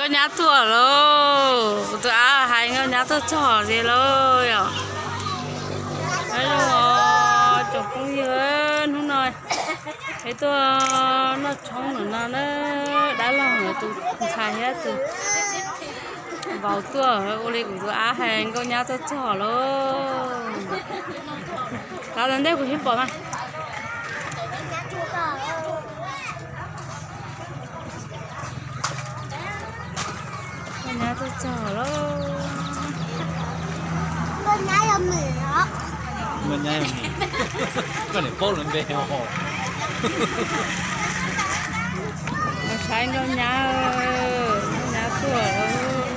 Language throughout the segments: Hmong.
Nkauj nyab tuaj lauj, kuv tus av hais nkauj nyab tuaj txog tiag lauj yom. Nyob zoo os tsoom phooj ywg, hnub no peb tuaj noj tshoob ntawm no na, dab laug ntawd tus ntxhais thiab tus vauv tuaj, ua li kuv tus av hais nkauj nyab tuaj txog lauj. Los ntej kuv thiaj pom mas. Nkauj nyab tuaj txog lauj. Nkauj nyab yog nws os. Nkauj nyab yog nws. Koj niam paub lawv npe os. Los saib nkauj nyab, nkauj nyab tuaj lauj.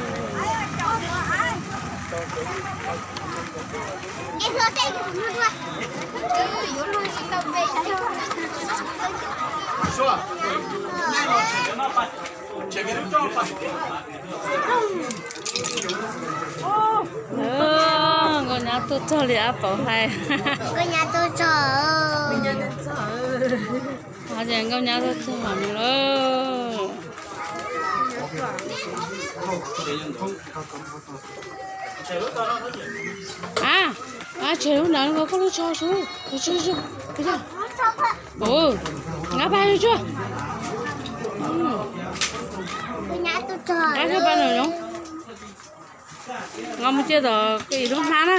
Nkauj nyab tuaj txog li Ab Pauv hais. Nkauj nyab tuaj txog. Ces nkauj nyab tuaj txog no lauj. A, tseg lub ntawd, koj lub tsho xwb. Ua, nqa pab tsuag. Nqa pab no zoo. Nqa mus cia tom koj ib lub hnab na.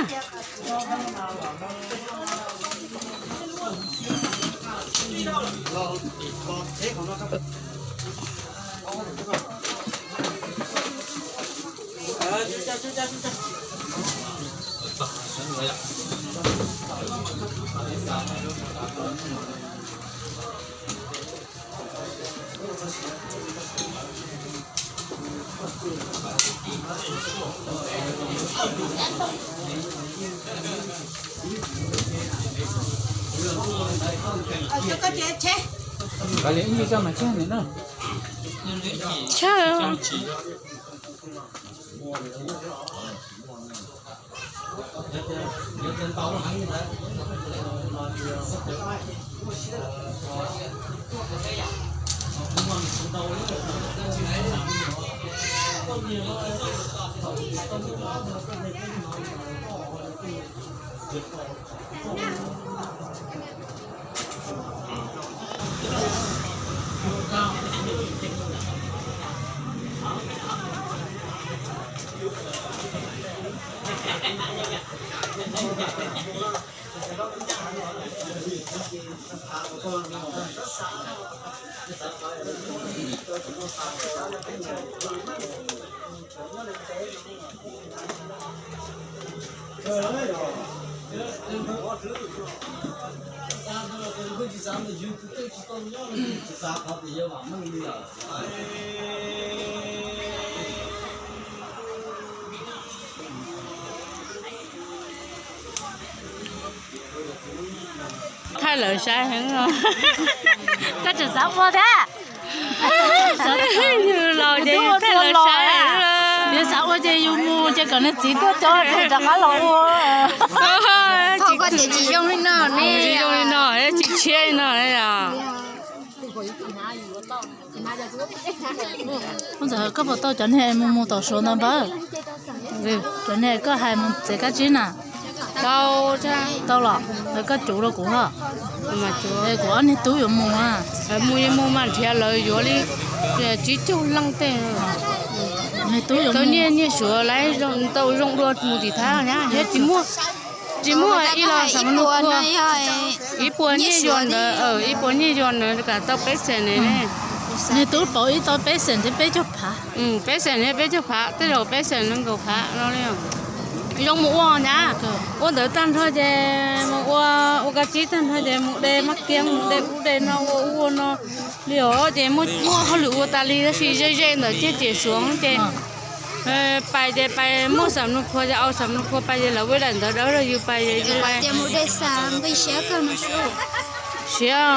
Tshaj. Thaij lawv saib heev os. Koj tseem xav ua thiab? Yus laus ces yus thaij lawv saib. Yus xav ua ces yus mus ces kom nws txiv tuaj coj rov qab los ua. Tsis zoo li no, tsis tshiab li no. Ntxawm, koj puas tau cov niag mus mus tom Suav ntawd npawg? Cov niag koj hais mus txiav kab tsib na. Tau los, koj cuv rau kuv os. Es kuv ob niag tub yuav mus. Mus mus mas nrhiav lawv yuav li tsib caug leej tej. Tau nyiaj, nyiaj Suav lawv tau zoo dua mus tim Thaib na, thiab tsis muaj, tsis muaj ib los xam mas nug kua. Ib puas nyiaj yuav ntawd, ib puas nyiaj yuav ntawd kam tau peb xees ne. Niag tub pauv ib tau peb xees thiab peb caug phav. Peb xees thiab peb caug phav, tej zaum peb xees nees nkaum phav no li. Zoo mus ua na, ua ntawd tag nrho ces mus ua, ua kab tsib tag nrho ces mus de maj kiab, mus de ub de no, ua ub ua no li os. Ces muaj hauj lwm ua tas li tab sis ze ze ntawd ces tiam suav ces pais ces pais muaj xam nus khuas ces au xam nus khuas pais ces lawv ua daim ntawv dawb rau yus pais ces yus pais. Siav,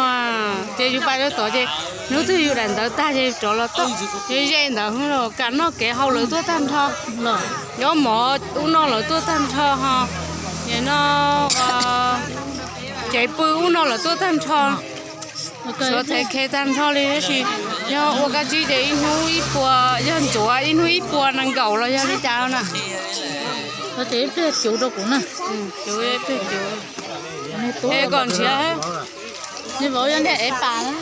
ces yus pais rau tod ces hnub twg yus daim ntawv tag ces rov los tod. Ces ze ntawd los kam noj kev haus lawv tuaj tag nrho, nyob mov ub no lawv tuaj tag nrho ho, no kev pw ub no lawv tuaj tag nrho. Suav thev khe tag nrho li tab sis Yog ua kab tsib ces ib hnub ib puas, yog ntxuav ib hnub ib puas nees nkaum los yog li cas na? Ces ib pliag cuv rau kuv na. Cuv ib pliag cuv. Es kom nrhiav, nej vauv yog niag ev pas na.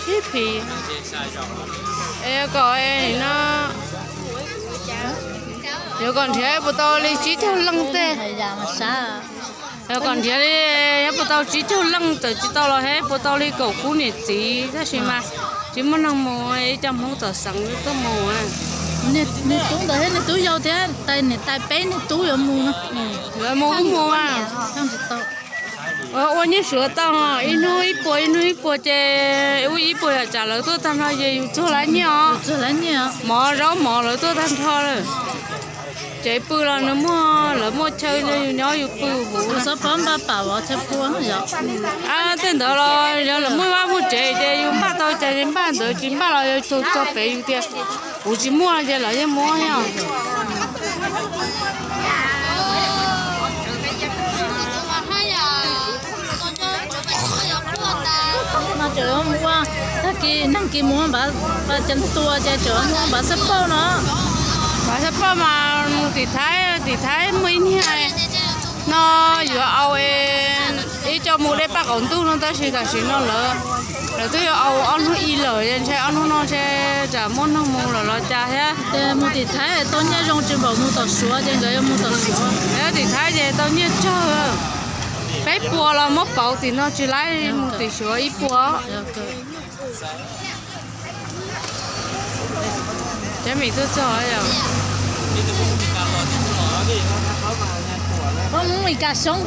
Sib phim. Es kom no, yuav kom nrhiav puas tau li tsib caug leej tej. Yuav kom nrhiav li, yuav puas tau tsib caug leej tawm tsis tau los thiab puas tau li kaum khub niam txiv tab sis mas tsis muaj neeg mus, ib co Hmoob tom xeev tuaj mus. Niag tub ntawd thiab niag tub yau thiab tais niam tais peb niag tub yuav mus no. Yuav mus mus a. Ua nyiaj suav tau, ib hnub ib puas ib hnub ib puas ces ua ib puas yam tsam lawv tuaj tag nrho ces yus txuag lawv nyiaj os. Mov zaub mov lawv tuaj tag nrho lawm. Tsev pw los nws muaj, lawv muaj chaw yus nyob yus pw huv. Tej ntawd los yog lawv muaj vaj muaj tsev ces yus npaj tau ces npaj ntawd, tsis npaj los yog txog pem yus tias kuv tsis muaj ces lawv yeej muab thiab. Tseem ua tag kis neeg kis mus npav, pas ceev tua ces tseem ua npav xab pauj no. Npav xab pauj mas mus tim Thaib, tim Thaib muaj ib niag no yuav au ib co mus dej paj qaum ntuj no tab sis tam sim no lawv, lawv twb yuav au ob hnub ib lawm, ntshai ob hnub no ntshe tsam muaj neeg mus lawm los cas thiab. Ces mus tim Thaib tau nyiaj zoo tsis npaum mus tom Suav ces nkawd yuav mus tom Suav. Tim Thaib ces tau nyiaj tsawg, peb puas los muab pauv tim no tsis laib mus tim Suav ib puas. Cov Mim tuaj txog yom. Phooj Hmoob Mes Kas Xyoob.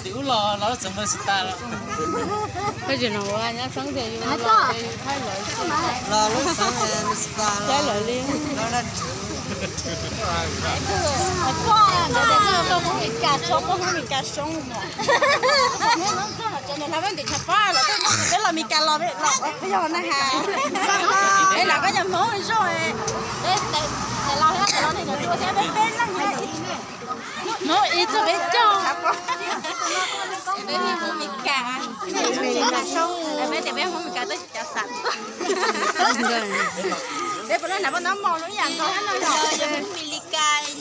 Tim ub los los txawm mus xwb tas lawm. Koj tsis nov ua nyob Xeeb ces yus los ces yus thaij lawv, thaij lawv li. Poj ntawd tias koj Hmoob Mes Kas Xyoob, koj Hmoob Mes Kas Xyoob. Peb los Mes Kas los, yog na has. Peb lam koj cov Hmoob zoo, peb los thiab, los neeg tua thiab, peb peb leeg thiab. Hmoob ib txog peb caug. Peb Hmoob Mes Kas, peb tias peb Hmoob Mes Kas tab sis cav xav. Peb puas laj nam poj ntab mos lub yam nkaus thiab no yom.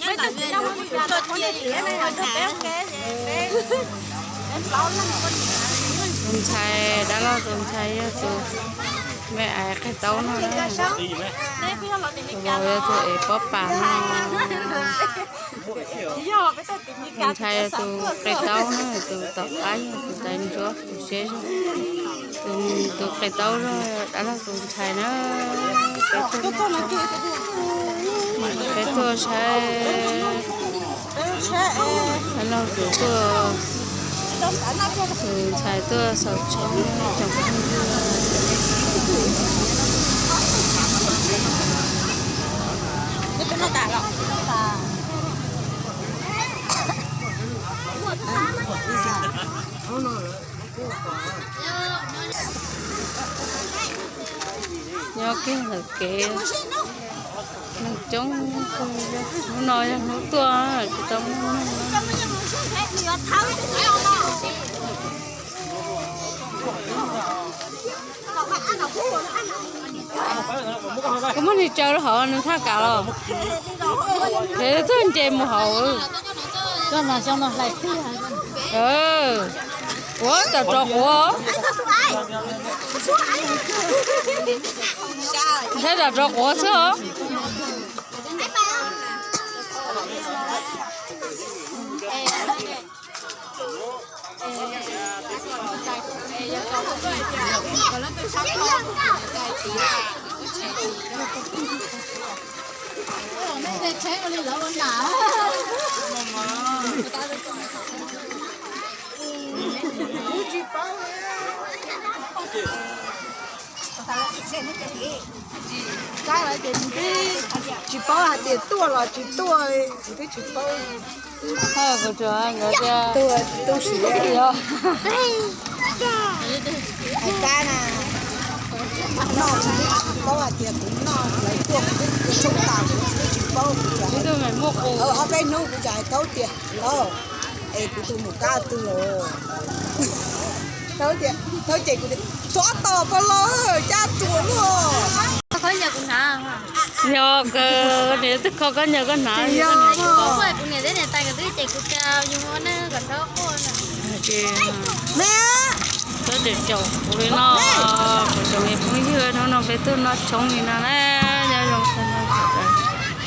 Peb tus tsis yog Hmoob Mes Kas, tus tsis yog Hmoob Mes Kas, peb tus ntxhais, dab laug tus ntxhais yog tus me aiv qhia taub no na. Tus vauv yog tus ev pob pas no. Tus ntxhais yog tus qhia taub na, tus tom qab yog tus tais ntsuab tus siab zog. Tus qhia taub zog dab laug tus ntxhais na. Peb tuaj saib, dab laug tus tuaj, tus ntxhais tuaj xaus tshoob tsoom phooj ywg. Nyob kiag ntawm kev, neeg coob kawg. Hnub no yog hnub tuaj tsis tau muaj neeg. Koj muab nws tsaws rau hauv nws thaj kav los. Nws tuaj nce mus hauv. Ua tam rov quav. Thaj tam rov quav xwb os. Tsis paub hais tias tuaj los tsis tuaj, twb tsis paub. Kuv tsuas nkawd tias tu siav, hais tab na. Noj tsis paub hais tias kuv noj lawv tuaj kuv twb tshoob tas kuv twb tsis paub. Kuv ob peb hnub kuv txawm hais Thaub tias, Thaub, es kuv tus mus kab twg los? Thaub ces kuv tias, Tsov tom pog los cab ruam luaj. Yog kawg, nws twb kho koj nyuag koj hnav. Kuv niam thiab niam tais nkawd twb cem kuv tias yus ua neej kom txhob quaj na. Koj caum caum kuv li no, kuv cov me phooj ywg, hnub no peb tuaj noj tshoob li no na.